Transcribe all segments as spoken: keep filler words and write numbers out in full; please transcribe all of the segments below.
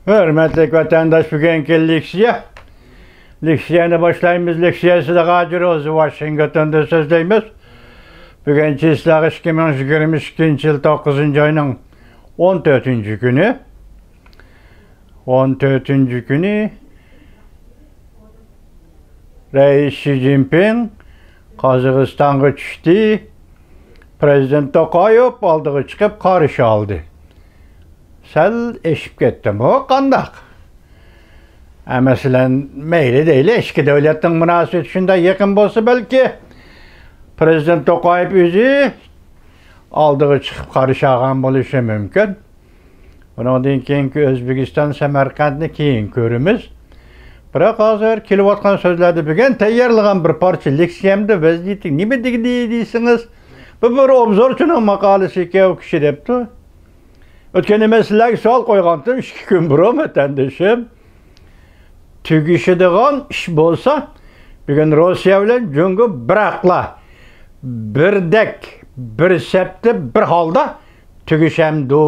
ھۆرمەتلىك ۋەتەنداش، بۈگۈنكى لېكسىيە، لېكسىيەنى باشلايمىز. لېكسىيە سىلەرگە ھاجى روزى، ۋاشىنگتوندىن سۆزلەيمىز. بۈگۈن چىسلاغ ئىككى مىڭ يىگىرمە ئىككىنچى يىل توققۇزىنچى ئاينىڭ ئون تۆتىنچى كۈنى. ئون تۆتىنچى كۈنى رەئىس شى جىنپىڭ قازاقىستانغا چۈشتى. پىرېزىدېنت توقايېۋ ئالدىغا چىقىپ قارشى ئالدى. سەل ئېشىپ كەتتىمۇ قانداق؟ ھە، مەسىلەن، مەيلى دەيلى، ئىككى دۆلەتنىڭ مۇناسىۋىتى شۇنداق يېقىن بولسا، بەلكى پىرېزىدېنت توقايېۋ ئۆزى ئالدىغا چىقىپ قارشى ئالغان بولۇشى مۇمكىن. بۇنىڭدىن كېيىنكى ئۆزبېكىستان، سەمەرقەنتنى كېيىن كۆرىمىز. بىراق، ھازىر كېلىۋاتقان سۆزلەردە بۈگۈن تەييارلىغان بىر پارچە لېكسىيەمدە ۋەزىيىتى نېمە دېگىنى دېسىڭىز، بۇ بىر ئوبزورچىنىڭ ماقالىسى ئىكەن، ئۇ كىشى دەپتۇ. ئۆتكەندە مەن سىلەرگە سوئال قويغانتىم، ئىككى كۈن بۇرۇن، ۋەتەندىشىم. تۈگىشىدىغان ئىش بولسا، بۈگۈن روسىيە بىلەن جۇڭگو بىراقلا بىردەك، بىر سەپتە، بىر ھالدا تۈگىشەمدۇ؟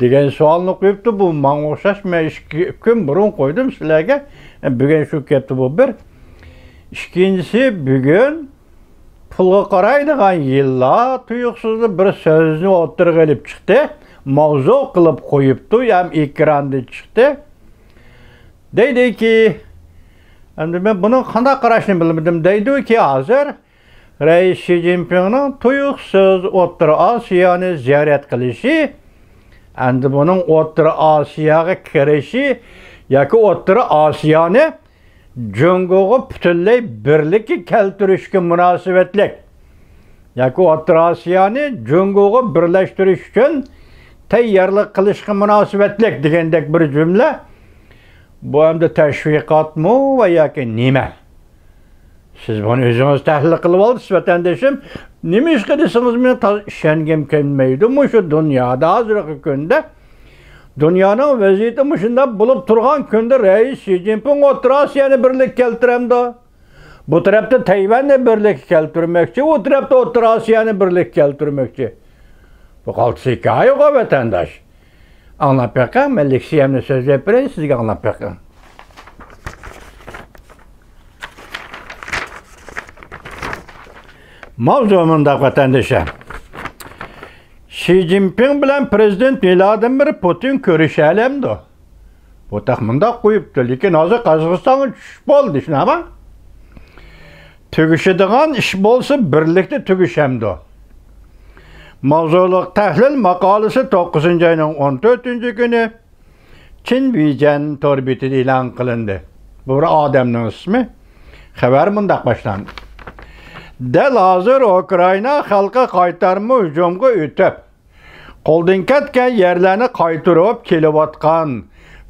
دېگەن سوئالنى قويۇپتۇ. بۇ ماڭا ئوخشاش، مەن ئىككى كۈن بۇرۇن قويدۇم سىلەرگە. بۈگۈن شۇ كەپتە بۇ بىر. ئىككىنچىسى، بۈگۈن پۇلغا قارايدىغان يىللار تۇيۇقسىزلا بىر سۆزنى ئوتتۇرىغا ئېلىپ چىقتى. ماۋزۇ قىلىپ قويۇپتۇ، ھەم ئېكراندا چىقتى. دەيدۇكى، ئەمدى مەن بۇنىڭ قانداق قاراشنى بىلمىدىم. دەيدۇكى، ھازىر رەئىس شى جىنپىڭنىڭ تۇيۇقسىز ئوتتۇرا ئاسىيانى زىيارەت قىلىشى، ئەمدى بۇنىڭ ئوتتۇرا ئاسىياغا كىرىشى ياكى ئوتتۇرا ئاسىيانى جۇڭگوغا پۈتۈنلەي بىرلىككە كەلتۈرۈشكە مۇناسىۋەتلىك ياكى ئوتتۇرا ئاسىيانى جۇڭگوغا بىرلەشتۈرۈش ئۈچۈن تەييارلىق قىلىشقا مۇناسىۋەتلىك دېگەندەك بىر جۈملە. بۇ ئەمدى تەشۋىقاتمۇ ۋە ياكى نېمە؟ سىز بۇنى ئۆزىڭىز تەھلىل قىلىۋالىسىز، ۋەتەندىشىم. نېمىشقا دېسىڭىز، مېنىڭ تازا ئىشەنگۈم كەلمەيدۇ. مۇشۇ دۇنيادا ھازىرقى كۈندە، دۇنيانىڭ ۋەزىيىتى مۇشۇنداق بولۇپ تۇرغان كۈندە، رەئىس شى جىنپىڭ ئوتتۇرا ئاسىيانى بىرلىككە كەلتۈرەمدۇ؟ بۇ تەرەپتە تەيۋەننى بىرلىككە كەلتۈرمەكچى، ئۇ تەرەپتە ئوتتۇرا ئاسىيانى بىرلىككە كەلتۈرمەكچى. بۇ قالتىس ھېكايىغۇ، ۋەتەنداش. ئاڭلاپ بېقىڭ، مەن لېكسىيەمنى سۆزلەپ بېرەي، سىزگە ئاڭلاپ بېقىڭ. ماۋزۇ مۇنداق، ۋەتەندىشىم. شى جىنپىڭ بىلەن پىرېزىدېنت ۋلادىمىر پۇتىن كۆرۈشەلەمدۇ؟ بۇ تېخى مۇنداق قويۇپتۇ، لېكىن ھازىر قازاقىستانغا چۈشۈپ بولدى، شۇنداقمۇ؟ تۈگىشىدىغان ئىش بولسا، بىرلىكتە تۈگىشەمدۇ؟ ماۋزۇلۇق تەھلىل ماقالىسى توققۇزىنچى ئاينىڭ ئون تۆتىنچى كۈنى چىن ۋىجەن تور بېتىدە ئېلان قىلىندى. بۇ بىر ئادەمنىڭ ئىسمى. خەۋەر مۇنداق باشلاندى. دەل ھازىر ئۇكرائىنا خەلقى قايتارما ھۇجۇمغا ئۆتۈپ، قولدىن كەتكەن يەرلەرنى قايتۇرۇپ كېلىۋاتقان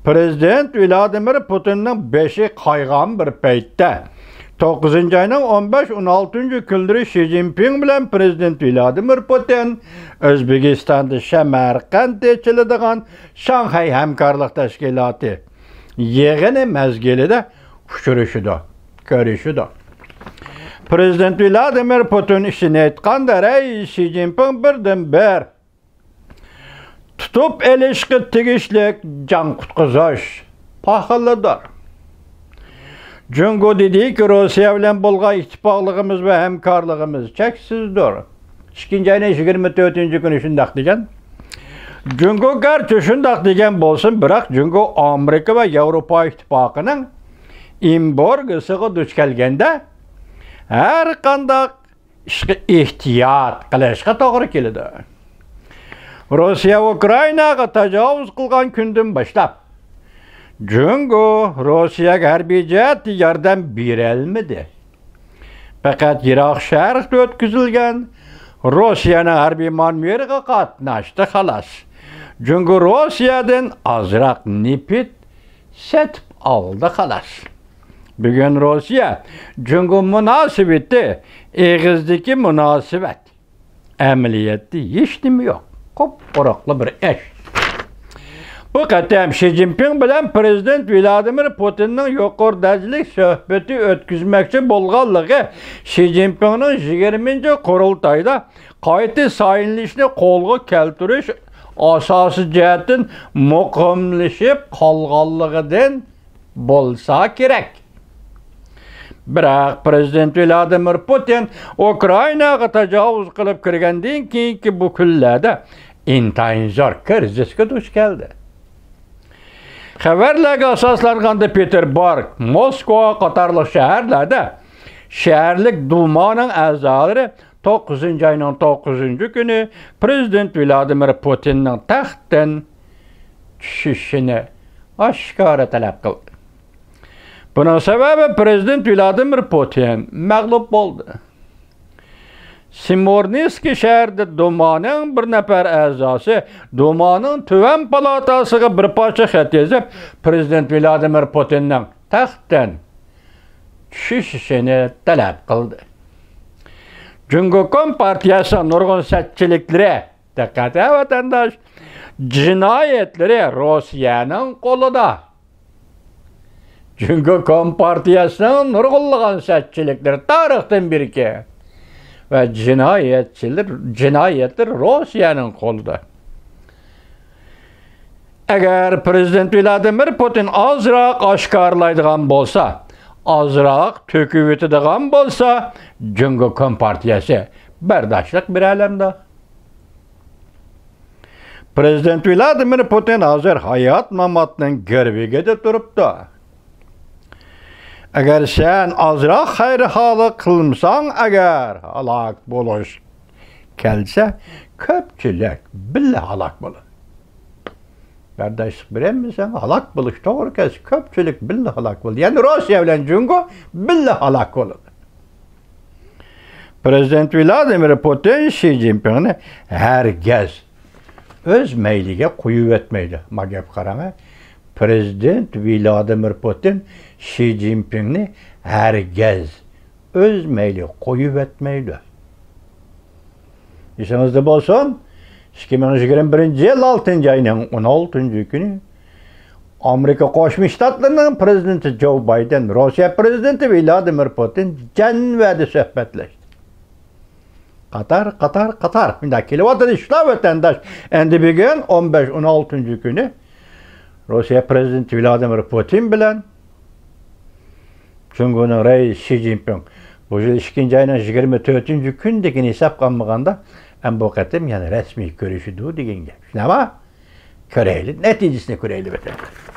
پىرېزىدېنت ۋلادىمىر پۇتىننىڭ بېشى قايغان بىر پەيتتە، توققۇزىنچى ئاينىڭ ئون بەش، ئون ئالتىنچى كۈنلىرى شى جىنپىڭ بىلەن پىرېزىدېنت ۋلادىمىر پۇتىن ئۆزبېكىستاندا شەمەرقەنتتە ئېچىلىدىغان شاڭخەي ھەمكارلىق تەشكىلاتى يىغىنى مەزگىلىدە ئۇچرىشىدۇ، كۆرۈشىدۇ. پىرېزىدېنت ۋلادىمىر پۇتىن ئىشىنى ئېيتقاندا، رەئىس شى جىنپىڭ بىردىنبىر تۇتۇپ ئېلىشقا تېگىشلىك جان قۇتقۇزۇش پاخىلىدۇر. جۇڭگو دېدىكى، روسىيە بىلەن بولغان ئىتتىپاقلىقىمىز ۋە ھەمكارلىقىمىز چەكسىزدۇر. ئىككىنچى ئاينىڭ يىگىرمە تۆتىنچى كۈنى شۇنداق دېگەن. جۇڭگو گەرچە شۇنداق دېگەن بولسىمۇ، بىراق جۇڭگو ئامېرىكا ۋە ياۋروپا ئىتتىپاقىنىڭ ئېمبارگوسىغا دۇچ كەلگەندە، ھەر قانداق ئىشقا ئېھتىيات قىلىشقا توغرا كېلىدۇ. روسىيە ئۇكرائىناغا تاجاۋۇز قىلغان كۈندىن باشلاپ، جۇڭگو روسىيەگە ھەربىي جەھەتتە ياردەم بېرەلمىدى. پەقەت يىراق شەرقتە ئۆتكۈزۈلگەن روسىيەنىڭ ھەربىي مانېۋىرىغا قاتناشتى، خالاس. جۇڭگو روسىيەدىن ئازراق نېفىت سېتىپ ئالدى، خالاس. بۈگۈن روسىيە جۇڭگو مۇناسىۋىتى ئېغىزدىكى مۇناسىۋەت، ئەمەلىيەتتە ھېچنېمە يوق. قۇپقۇرۇقلا بىر ئىش. بۇ قېتىم شى جىنپىڭ بىلەن پىرېزىدېنت ۋلادىمىر پۇتىننىڭ يۇقىرى دەرىجىلىك سۆھبىتى ئۆتكۈزمەكچى بولغانلىقى، شى جىنپىڭنىڭ يىگىرمىنچى قۇرۇلتايدا قايتا سايلىنىشنى قولغا كەلتۈرۈش ئاساسىي جەھەتتىن مۇقىملىشىپ قالغانلىقىدىن بولسا كېرەك. بىراق پىرېزىدېنت ۋلادىمىر پۇتىن ئۇكرائىناغا تاجاۋۇز قىلىپ كىرگەندىن كېيىنكى بۇ كۈنلەردە ئىنتايىن زور كىرىزىسكە دۇچ كەلدى. خەۋەرلەرگە ئاساسلانغاندا، پېتېربۇرگ، موسكۋا قاتارلىق شەھەرلەردە شەھەرلىك دۇمانىڭ ئەزالىرى توققۇزىنچى ئاينىڭ توققۇزىنچى كۈنى پىرېزىدېنت ۋلادىمىر پۇتىننىڭ تەختتىن چۈشۈشىنى ئاشكارا تەلەپ قىلدى. بۇنىڭ سەۋەبى، پىرېزىدېنت ۋلادىمىر پۇتىن مەغلۇپ بولدى. سىمورنىسكى شەھىرىدە دۇمانىڭ بىر نەپەر ئەزاسى دۇمانىڭ تۆۋەن پالاتاسىغا بىر پارچە خەت يېزىپ، پىرېزىدېنت ۋلادىمىر پۇتىننىڭ تەختتىن چۈشۈشىنى تەلەپ قىلدى. جۇڭگو كومپارتىيەسىنىڭ نۇرغۇن سەتچىلىكلىرى، دىققەت ھە ۋەتەنداش، جىنايەتلىرى روسىيەنىڭ قولىدا. جۇڭگو كومپارتىيەسىنىڭ نۇرغۇنلىغان سەتچىلىكلىرى تارىختىن بېرىكى ۋە جىنايەتچىلەر، جىنايەتلىرى روسىيەنىڭ قولىدا. ئەگەر پىرېزىدېنت ۋلادىمىر پۇتىن ئازراق ئاشكارىلايدىغان بولسا، ئازراق تۆكۈۋېتىدىغان بولسا، جۇڭگو كومپارتىيەسى بەرداشلىق بېرەلەمدۇ؟ پىرېزىدېنت ۋلادىمىر پۇتىن ھازىر ھايات-ماماتنىڭ گىرۋىكىدە تۇرۇپتۇ. ئەگەر سەن ئازراق خەيرىخاھلىق قىلمىساڭ، ئەگەر ھالاك بولۇش كەلسە، كۆپچىلىك بىللە ھالاك بولىدۇ. بەرداشلىق بېرەلمىسەڭ، ھالاك بولۇش توغرا كەلسە، كۆپچىلىك بىللە ھالاك بولىدۇ. يەنى روسىيە بىلەن جۇڭگو بىللە ھالاك بولىدۇ. پىرېزىدېنت ۋلادىمىر پۇتىن شى جىنپىڭنى ھەرگىز ئۆز مەيلىگە قويۇۋەتمەيدۇ. ما گەپ قاراڭە، پىرېزىدېنت ۋلادىمىر پۇتىن شى جىنپىڭنى ھەرگىز ئۆز مەيلىگە قويۇۋەتمەيدۇ. ئېسىڭىزدە بولسۇن، ئىككى مىڭ يىگىرمە بىرىنچى يىل ئالتىنچى ئاينىڭ ئون ئالتىنچى كۈنى ئامېرىكا قوشما شتاتلىرىنىڭ پىرېزىدېنتى جو بايدېن، روسىيە پىرېزىدېنتى ۋلادىمىر پۇتىن جەنۋەدە سۆھبەتلەشتى. قاتار، قاتار، قاتار. مۇنداق كېلىۋاتىدۇ ئىشلار، ۋەتەنداش. ئەمدى بۈگۈن ئون بەش، ئون ئالتىنچى كۈنى روسىيە پىرېزىدېنتى ۋلادىمىر پۇتىن بىلەن جۇڭگونىڭ رەئىسى شى جىنپىڭ بۇ يىل ئىككىنچى ئاينىڭ يىگىرمە تۆتىنچى كۈنىدىكىنى ھېسابقا ئالمىغاندا، ئەمما بۇ قېتىم يەنە رەسمىي كۆرۈشىدۇ دېگەن گەپ. شۇنداقمۇ؟ كۆرەيلى، نەتىجىسىنى كۆرەيلى، ۋەتەنداش.